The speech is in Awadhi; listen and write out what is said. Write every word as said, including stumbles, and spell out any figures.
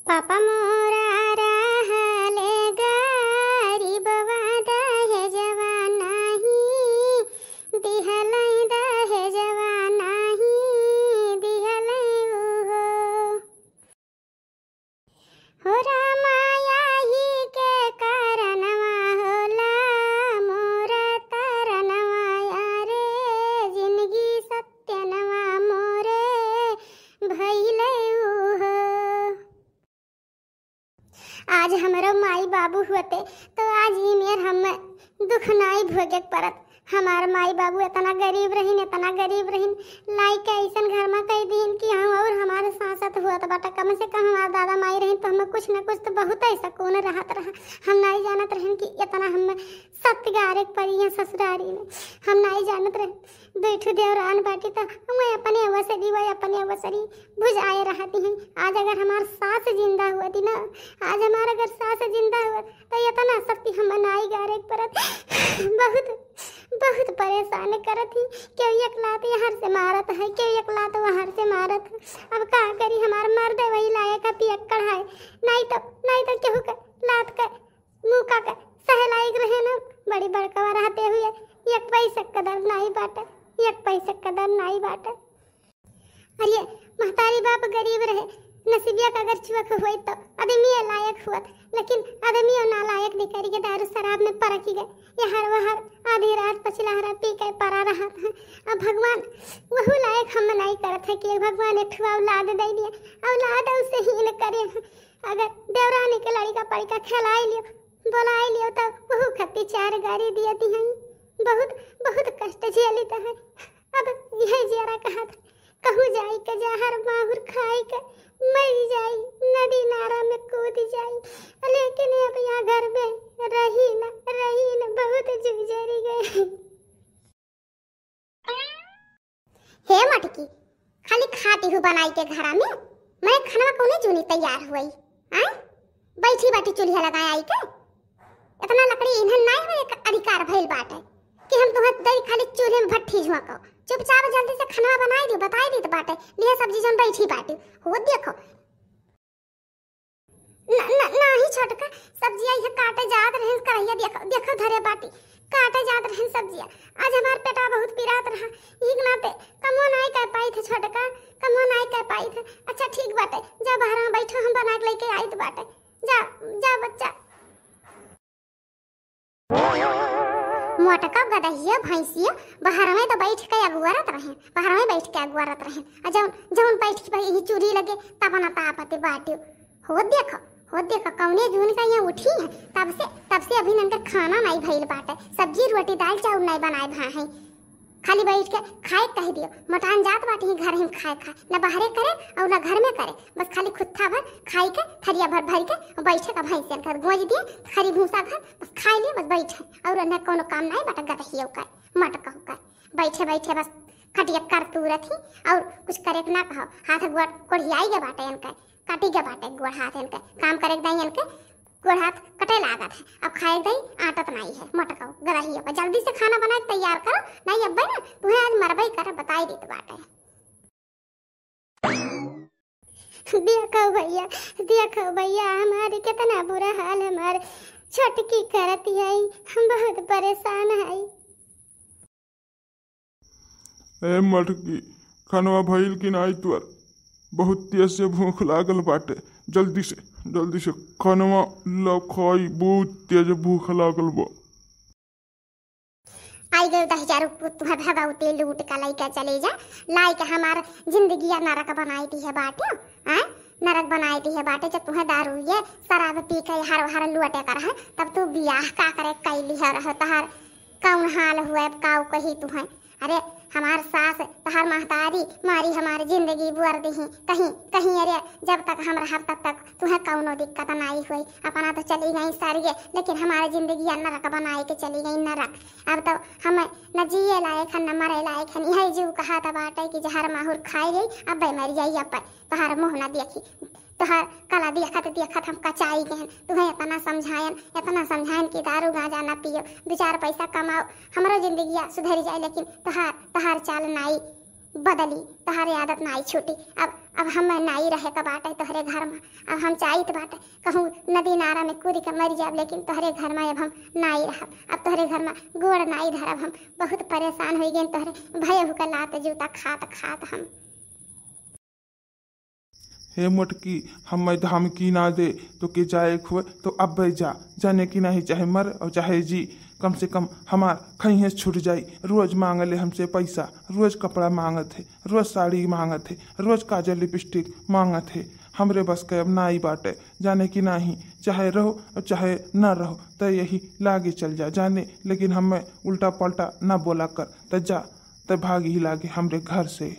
पापा मोरा रहले गरीबवा, दहेजवा नाही दिहलै, दहेजवा नाही दिहलै उहो। हो रामा, यही के करनवा होला मोर तरनवा, यारे जिनगी सत्यनवा मोरे भइले उहो। आज हमरो माई बाबू होते तो आज ई मेर हम दुख नाई भोगे के परत। हमार माई बाबू एतना गरीब रहिन, एतना गरीब रहिन, लाइके अइसन घर मा कइ दीन कि हम अउर हमार सासत होत बाटे। कम से कम हमार दादा माई रहिन तो हमें कुछ न कुछ तो बहुत ऐसा कौन रहत रहा। हम नाई जानत रहिन कि एतना हम सत्य गारे के परी है ससुरारी में। हम नाई जानत रहिन। दुई ठो देवरान बाटी त वह अपने अवसरी, वह अपने अवसरी भुजाए रहती हैं। आज अगर हमार सास जिंदा होती ना, आज हमार अगर सास जिंदा होत तो एतना सख्ती हम नाई गारे के परत। बहुत, बहुत परेशान करत ही। केहू एक लात यहाँ से मारत है, केहू एक लात वहाँ से मारत है। अब का करी, हमार मर्द वही लायक है पियक्कड़ है, नाई तो, नाई तो केहू के लात के मुका के सहे लायक रहे ना। बड़ी बड़कवा रहते हुए एक पैसा कदर नाई बाटे, एक पैसा कदर नाई बाटे। अरे, महतारी बाप गरीब रहे, नसीबिया का अगर चुअक होइत तो आदमी लायक होत, लेकिन आदमी नालायक निकरि के दारू शराब में परकि गए। यहर वहर आधी रात पछिलहरा पी के परा रहत है। अब भगवान वहू लायक हम नाई करत है कि भगवान एक ठो औलाद दे दिया, औलाद उसे हीन करे। अगर देवरानी के लड़िका पड़िका खेलाइ लियो, बोलाइ लियो, तब वहू खत्ती चार गारी दियती हैं। बहुत, बहुत कष्ट झेलित है। अब यह जियरा कहत, कहूँ जाई के जहर माहुर खाई के मरि जाई, नदी नारा में कूद जाई, लेकिन अब यहाँ घर में रही न, रही न, बहुत जुझरि गए। हे मटकी, खाली खाती हूँ बनाई के घरा में, मैं खनवा कौने जूनी तैयार हुई? आय, बैठी बाटी चूल्हा लगाए आई के। इतना लकड़ी इन्हन नाई होए एक अधिकार भइल बाटे कि हम तुहें दई खाली चूल्हे में भट्ठी झोंको। चुपचाप जल्दी से खनवा बनाई दी, बताई दी तो बाटे, लिहे सब्जी जौन बैठी बाटी। हो देखो, न, न, नाही छोटका, सब्जिया इहे काटे जात रहे, करहिया देखो, देखो धरे बाटी, काटे जात रहे सब्जिया। आज हमार पेटा बहुत पिरात रहा, ई नाते कमो नाही कर पाई थे छोटका, कमो नाही कर पाई थे। अच्छा ठीक बाटे, जा बाहर में बैठो, हम बना के लेके आई तो बाटे। जा, जा बच्चा। मोटका गदहिया भैंसिया बाहर में तो बैठ के अगुआरत रहे, बाहर में बैठ के अगुआरत रहे। आ जौन, जौन बैठ के यही चूल्ही लगे तब न तापत बाटियो। हो देखो, हो देखो, कौने जून का यहाँ उठी है, तब से, तब से अभी इनकर खाना नहीं भइल बाटे, सब्जी रोटी दाल चाउर नहीं बनाए भा है। खाली बैठ के खाए कह दियो, मोटान जात बाटी ही घर ही में खाए खाए, न बाहरे करे और न घर में करे, बस खाली खुत्था भर खाई के थरिया भर भर के बैठे का भैंसियन का गोज दिए, खरी भूसा घर बस खाई लिए, बस बैठे और न कोनो काम नहीं बाटे। गदहियो का, मटकहू का, बैठे बैठे बस खटिया कर तूरत ही और कुछ करे के ना कहो। हाथ गोड़ कोढ़ियाई के बाटे इनका, काटी के बाटे गोड़ हाथ इनके, काम करे के दाई इनके गोड़ हाथ कटे लागत है। अब खाए के दाई आटत नाई है, मटकाओ गदहियो का। जल्दी से खाना बना के तैयार करो, नहीं अब्बे ना तुहें आज मरबई करे, बताई देत बाटे। देखो भैया, देखो भैया, हमारी कितना बुरा हाल हमार छोटकी करती है, हम बहुत परेशान है। ए मटकी, खनवा भइल कि नाई तोर? बहुत तेज से भूख लागल बाटे, जल्दी से, जल्दी से खनवा ला खाई, बहुत तेज भूख लागल बा। आई गयो दस हजार रुपये, तुम्हें भगवती लूट का लइका चले जा, लाई के हमार जिंदगी या नरक बनाई दी है बाटे, हैं? नरक बनाई दी है बाटे, जब तुम्हें दारू ये शराब पी के हर हर लुअटे कर है, तब तू बियाह का करे कैली है रहो, तहार कौन हाल हुए, काऊ कही तुहें। अरे, हमार सास, तहार महतारी मारी हमार जिंदगी बुअर दिही। कहीं, कहीं, अरे, जब तक हम रहब, तब तक तुहें कौनो दिक्कत नाई होई। अपना तो चली गई सरिये, लेकिन हमार जिंदगी नरक बनाई के चली गई, नरक। अब तो हम न जिए लायक हन, न मरे लायक हन। यही जीव कहा था बाटे कि जहर माहुर खाई गई, अब मर जाई, अब तोहार मुँह ना देखी। तोहार कला देखत देखत हम कचाई गए हैं। तुहें इतना समझायन, इतना समझायन कि दारू गांजा ना पियो, दो चार पैसा कमाओ, हमरो जिंदगिया सुधर जाए, लेकिन तोहार, तोहार चाल नाई। बदली, तोहरे आदत नाई छूटी। अब अब हम नाई रहे का बाटे तोहरे घर में। अब हम चाहत बाटे कहूँ नदी नारा में कूद के मर जाब, लेकिन तोहरे घर में अब हम नाई रहब। अब तोहरे घर में गोड़ नाई धरब हम। बहुत परेशान हो गए तोहरे भयहू का लात जूता खात खात हम। हे मोटकी, हमें धमकी ना दे, तोके जाए के हुए तो अब्बे जा, जाने कि नहीं, चाहे मर और चाहे जी, कम से कम हमार खइहें छूट जाई। रोज मांगले हमसे पैसा, रोज कपड़ा मांगत है, रोज साड़ी मांगत है, रोज काजल लिपस्टिक मांगत है। हमरे बस के अब नाई बाटे, जाने कि नहीं, चाहे रहो और चाहे ना रहो, त यही लागे चल जा जाने, लेकिन हमें उल्टा पलटा ना बोला कर, त जा, त भाग ही लागे हमरे घर से।